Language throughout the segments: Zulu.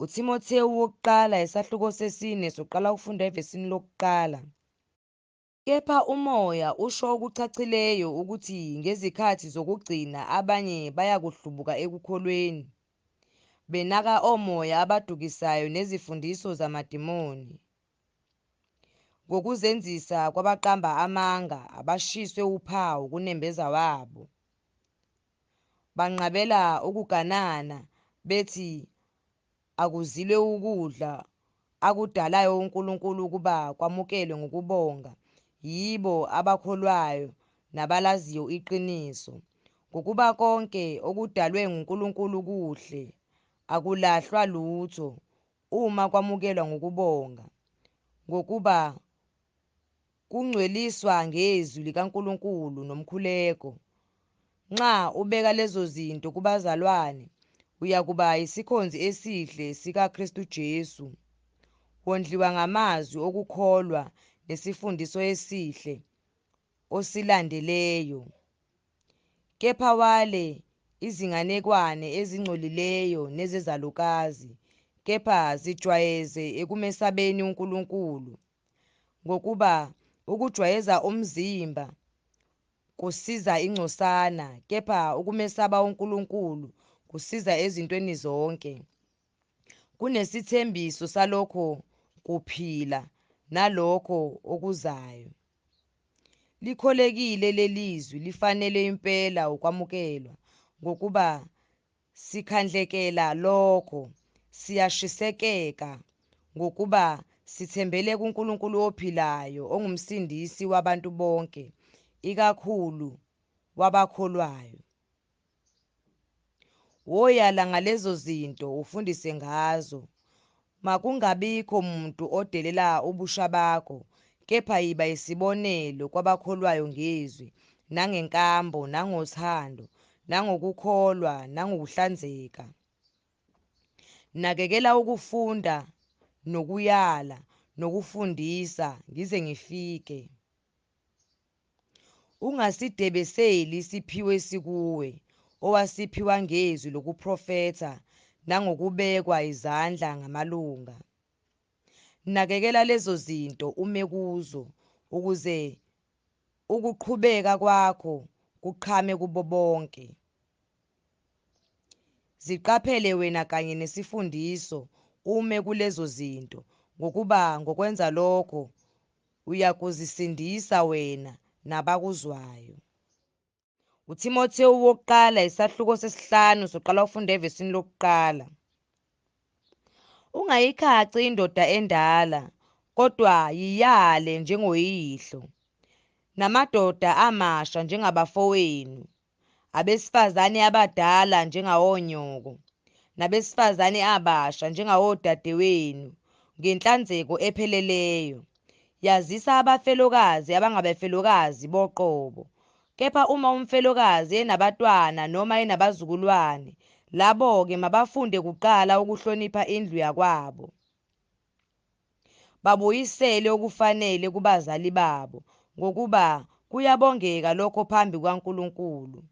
UThimothewu wokuqala isahluko sesine soqala ukufunda evesini lokuqala. Kepha uMoya usho okuchachileyo ukuthi ngezikhathi zokugcina abanye bayakuhlubuka ekukholweni, benaka omoya abadukisayo nezifundiso zamademoni, ngokuzenzisa kwabaqamba amanga abashiswe uphawu kunembeza wabo. Banqabela ukuganana, bethi akuzilwe ukudla akudalayo uNkulunkulu ukuba kwamukelwe ngokubonga yibo abakholwayo nabalaziyo iqiniso. Ngokuba konke okudalwe nguNkulunkulu kuhle, akulahlwa lutho uma kwamukelwa ngokubonga, ngokuba kungcweliswa ngezwi likaNkulunkulu nomkhuleko. Nxa ubeka lezo zinto kubazalwane, uyakuba yisikhonzi esihle sikaKristu Jesu, wondliwa ngamazwi okukholwa nesifundiso esihle osilandeleyo. Kepha wale izinganekwane ezingcolileyo nezezalukazi, kepha zijwayeze ekumesabeni uNkulunkulu. Ngokuba ukujwayeza umzimba kusiza ingcosana, kepha ukumesaba uNkulunkulu kusiza ezintweni zonke. Kunesithembiso salokho kuphila nalokho okuzayo. Likholekile lelizwi, lifanele impela ukwamukelwa, ngokuba sikhandlekela lokho, siyashisekeka, ngokuba sithembele kuNkulunkulu ophilayo, ongumsindisi wabantu bonke, ikakhulu wabakholwayo. Woyala ngalezo zinto, ufundise ngazo. Makungabikho muntu odelela ubusha bakho, kepha yiba yisibonelo kwabakholwayo ngezwi, nangenkambo, nangothando, nangokukholwa, nangokuhlanzeka. Nakekela ukufunda nokuyala nokufundisa ngize ngifike. Ungasidebeseli isiphiwo esikuwe, owasiphiwa ngezwi lokuprofetha nangokubekwa izandla ngamalunga. Nakekela lezo zinto, ume kuzo, ukuze ukuqhubeka kwakho kuqhame kubo bonke. Ziqaphele wena kanye nesifundiso, ume kulezo zinto, ngokuba ngokwenza lokho uyakuzisindisa wena nabakuzwayo. UThimothewu wokuqala isahluko sesihlanu soqala ukufunda evesini lokuqala. Ungayikhaci indoda endala, kodwa yiyale njengoyihlo, namadoda amasha njengabafowenu, abesifazane abadala njengawonyoko, nabesifazane abasha njengawodadewenu, ngenhlanzeko epheleleyo. Yazisa abafelokazi abangabafelokazi boqobo. Kepha uma umfelokazi enabatwana noma enabazukulwane, labo-ke mabafunde kuqala ukuhlonipha indlu yakwabo, babuyisele okufanele kubazali babo, ngokuba kuyabongeka lokho phambi kukaNkulunkulu.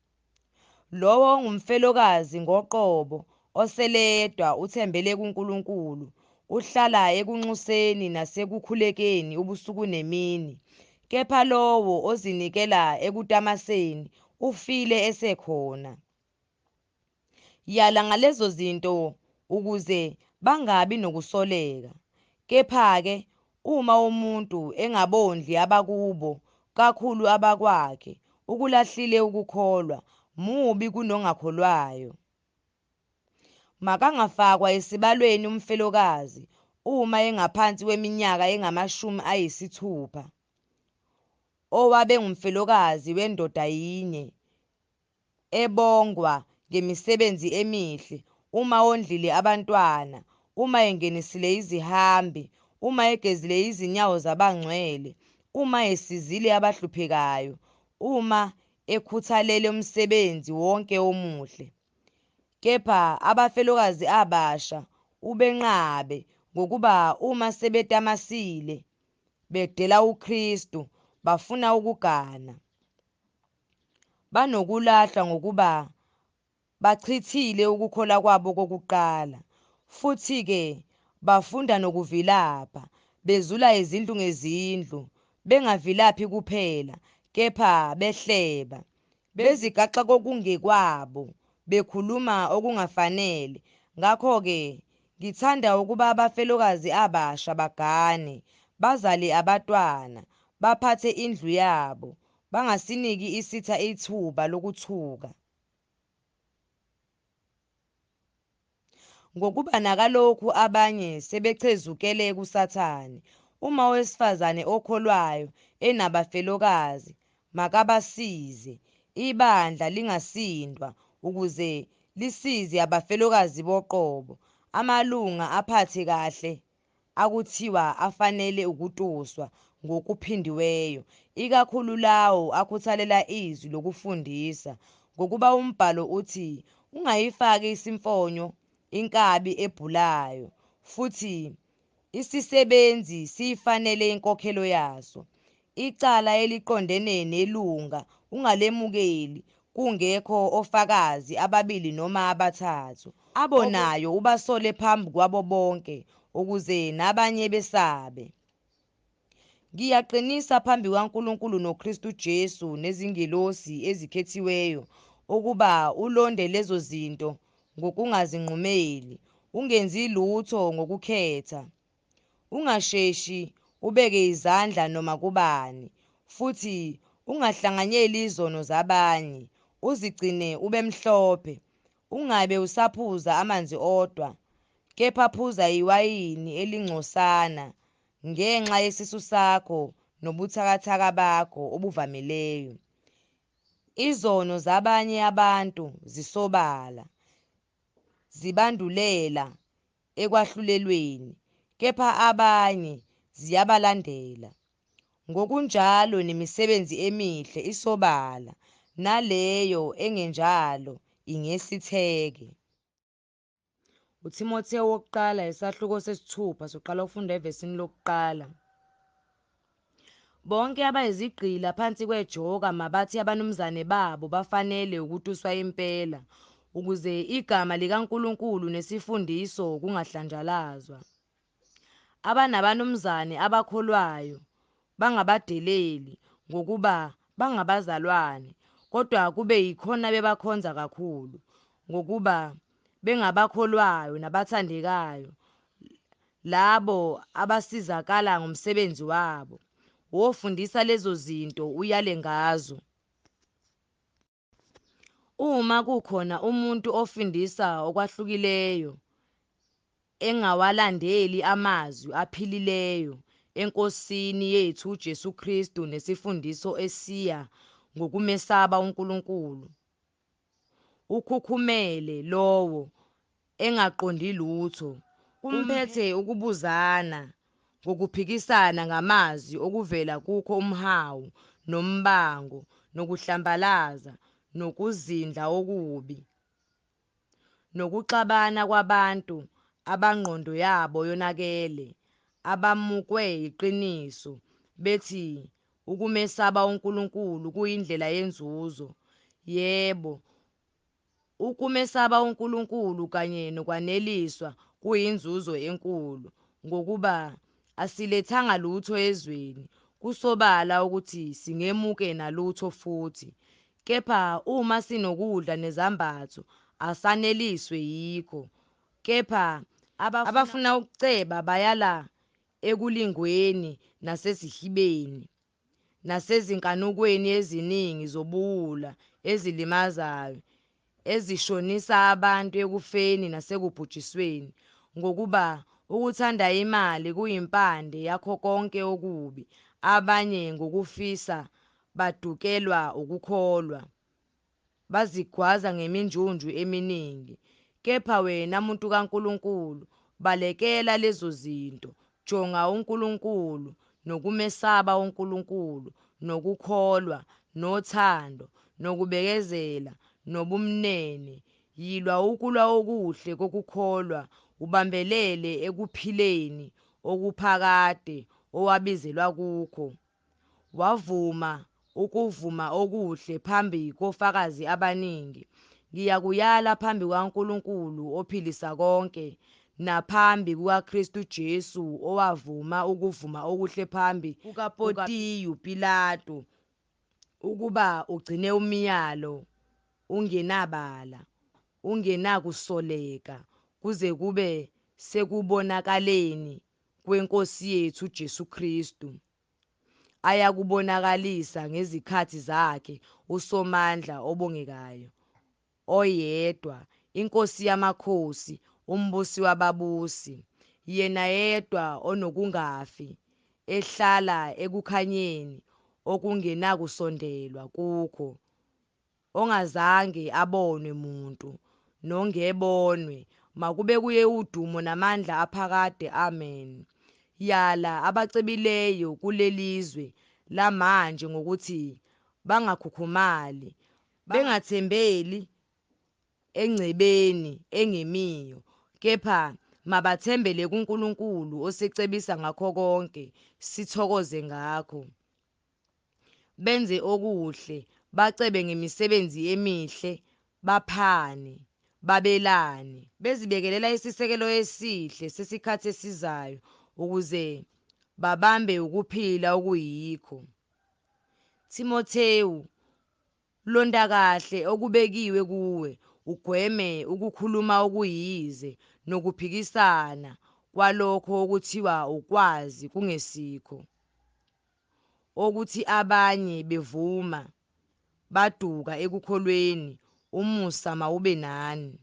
Lowo ongumfelokazi ngoqobo, oseledwa, uthembele kuNkulunkulu, uhlala ekunxuseni nasekukhulekeni ubusuku nemini. Kepha lowo ozinikela ekutamaseni ufile esekhona. Yala ngalezo zinto ukuze bangabi nokusoleka. Kepha-ke uma umuntu engabondli abakubo, kakhulu abakwakhe, ukulahlile ukukholwa, mubi kunongakholwayo. Makangafakwa esibalweni umfelokazi uma engaphansi kweminyaka engama-60, owabe ngumfelokazi wendoda yinye, ebongwa ngemisebenzi emihle, uma ondlile abantwana, uma engenisile izihambi, uma egezile izinyawo zabangcwele, uma esizile abahluphekayo, uma ekhuthalele umsebenzi wonke omuhle. Kepha abafelokazi abasha ubenqabe, ngokuba uma sebetamasile bedela uKristu, bafuna ukugana. Banokulahlwa ngokuba bachithile ukukholwa kwabo kokuqala. Futhi-ke bafunda nokuvilapha, bezula izindlu ngezindlu, bengavilaphi kuphela, kepha behleba, bezigaxa kokungekwabo, bekhuluma okungafanele. Ngakho-ke ngithanda ukuba abafelokazi abasha bagane, bazale abatwana, baphathe indlu yabo, bangasiniki isitha ithuba lokuthuka. Ngokuba nakalokhu abanye sebechezukele kuSathane. Uma owesifazane okholwayo enabafelokazi, makabasize, ibandla lingasindwa, ukuze lisize abafelokazi boqobo. Amalunga aphathe kahle akuthiwa afanele ukutuswa ngokuphindiweyo, ikakhulu lawo akhuthalela izwi lokufundisa. Ngokuba umbhalo uthi, Ungayifaki isimfonyo inkabi ebhulayo, futhi isisebenzi siyifanele inkokhelo yaso. Icala eliqondene nelunga ungalemukeli kungekho ofakazi ababili noma abathathu. Abonayo ubasole phambi kwabo bonke, ukuze nabanye besabe. Ngiyaqinisa phambi kukaNkulunkulu noKristu Jesu nezingelosi ezikhethiweyo ukuba ulonde lezo zinto ngokungazinqumeli, ungenzi lutho ngokukhetha. Ungasheshi ubeke izandla noma kubani, futhi ungahlanganyeli izono zabanye, uzigcine ube mhlophe. Ungabe usaphuza amanzi odwa, kepha phuza iwayini elingcosana ngenxa yesisu sakho nobuthakathaka bakho obuvamileyo. Izono zabanye abantu zisobala, zibandulela ekwahlulelweni, kepha abanye ziyabalandela. Ngokunjalo nemisebenzi emihle isobala, naleyo engenjalo ingesitheke. UThimothewu wokuqala isahluko sesithupha soqala ukufunda evesini lokuqala. Bonke abayizigqila phansi kwejoka mabathi abanumzane babo bafanele ukutuswa impela, ukuze igama likaNkulunkulu nesifundiso kungahlanjalazwa. Abanabanumzane abakholwayo bangabadeleli, ngokuba bangabazalwane, kodwa kube yikhona bebakhonza kakhulu, ngokuba bengabakholwayo nabathandekayo, labo abasizakala ngomsebenzi wabo. Wofundisa lezo zinto, uyale ngazo. Uma kukhona umuntu ofundisa okwahlukileyo, engawalandeli amazwi aphilileyo eNkosini yethu uJesu Kristu nesifundiso esiya ngokumesaba uNkulunkulu, ukhukhumele lowo, engaqondi lutho, kumphethe ukubuzana ngokuphikisana ngamazwi okuvela kukho umhawu, nombango, nokuhlambalaza, nokuzindla okubi, nokuxabana kwabantu abangqondo yabo yonakele, abamukwe yiqiniso, bethi ukumesaba uNkulunkulu kuyindlela yenzuzo. Yebo, ukumesaba uNkulunkulu kanye nokwaneliswa kuyinzuzo enkulu. Ngokuba asilethanga lutho ezweni, kusobala ukuthi singemuke nalutho futhi. Kepha uma sinokudla nezambatho, asaneliswe yikho. Kepha abafuna ukuceba bayala ekulingweni nasesihibeni, nasezinkanukweni eziningi zobuwula ezilimazayo, ezishonisa abantu ekufeni nasekubhujisweni. Ngokuba ukuthanda imali kuyimpande yakho konke okubi, abanye ngokufisa badukelwa ukukholwa, bazigwaza ngeminjunju eminingi. Kepha wena muntu kaNkulunkulu, balekela lezo zinto, jonga uNkulunkulu, nokumesaba uNkulunkulu, nokukholwa, nothando, nokubekezela, nobumnene. Yilwa ukulwa okuhle kokukholwa, ubambelele ekuphileni okuphakade owabizelwa kukho, wavuma ukuvuma okuhle phambi kofakazi abaningi. Ngiyakuyala phambi kukaNkulunkulu ophilisa konke, naphambi kukaKristu Jesu owavuma ukuvuma okuhle phambi kukaPontiyu Pilatu ukuba ugcine umyalo ungenabala, ungenakusoleka, kuze kube sekubonakaleni kweNkosi yethu uJesu Kristu, ayakubonakalisa ngezikhathi zakhe uSomandla obongekayo, oyedwa, iNkosi yamakhosi, uMbusi wababusi, yena yedwa onokungafi, ehlala ekukhanyeni okungenakusondelwa kukho, ongazange abonwe muntu, nongebonwe, makube kuye udumo namandla aphakade. Amen. Yala abacebileyo kulelizwe lamanje ngokuthi bangakhukhumali, bengathembeli engcebeni engemiyo, kepha mabathembele kuNkulunkulu osecebisa ngakho konke, sithokoze ngakho. Benze okuhle, bacebe ngemisebenzi emihle, baphane, babelane, bezibekelela isisekelo esihle sesikhathi esizayo, ukuze babambe ukuphila okuyikho. Thimothewu, londa kahle okubekiwe kuwe, ugweme ukukhuluma okuyize nokuphikisana kwalokho okuthiwa ukwazi kungesikho, okuthi abanye bevuma baduka ekukholweni. Umusa mawube nani.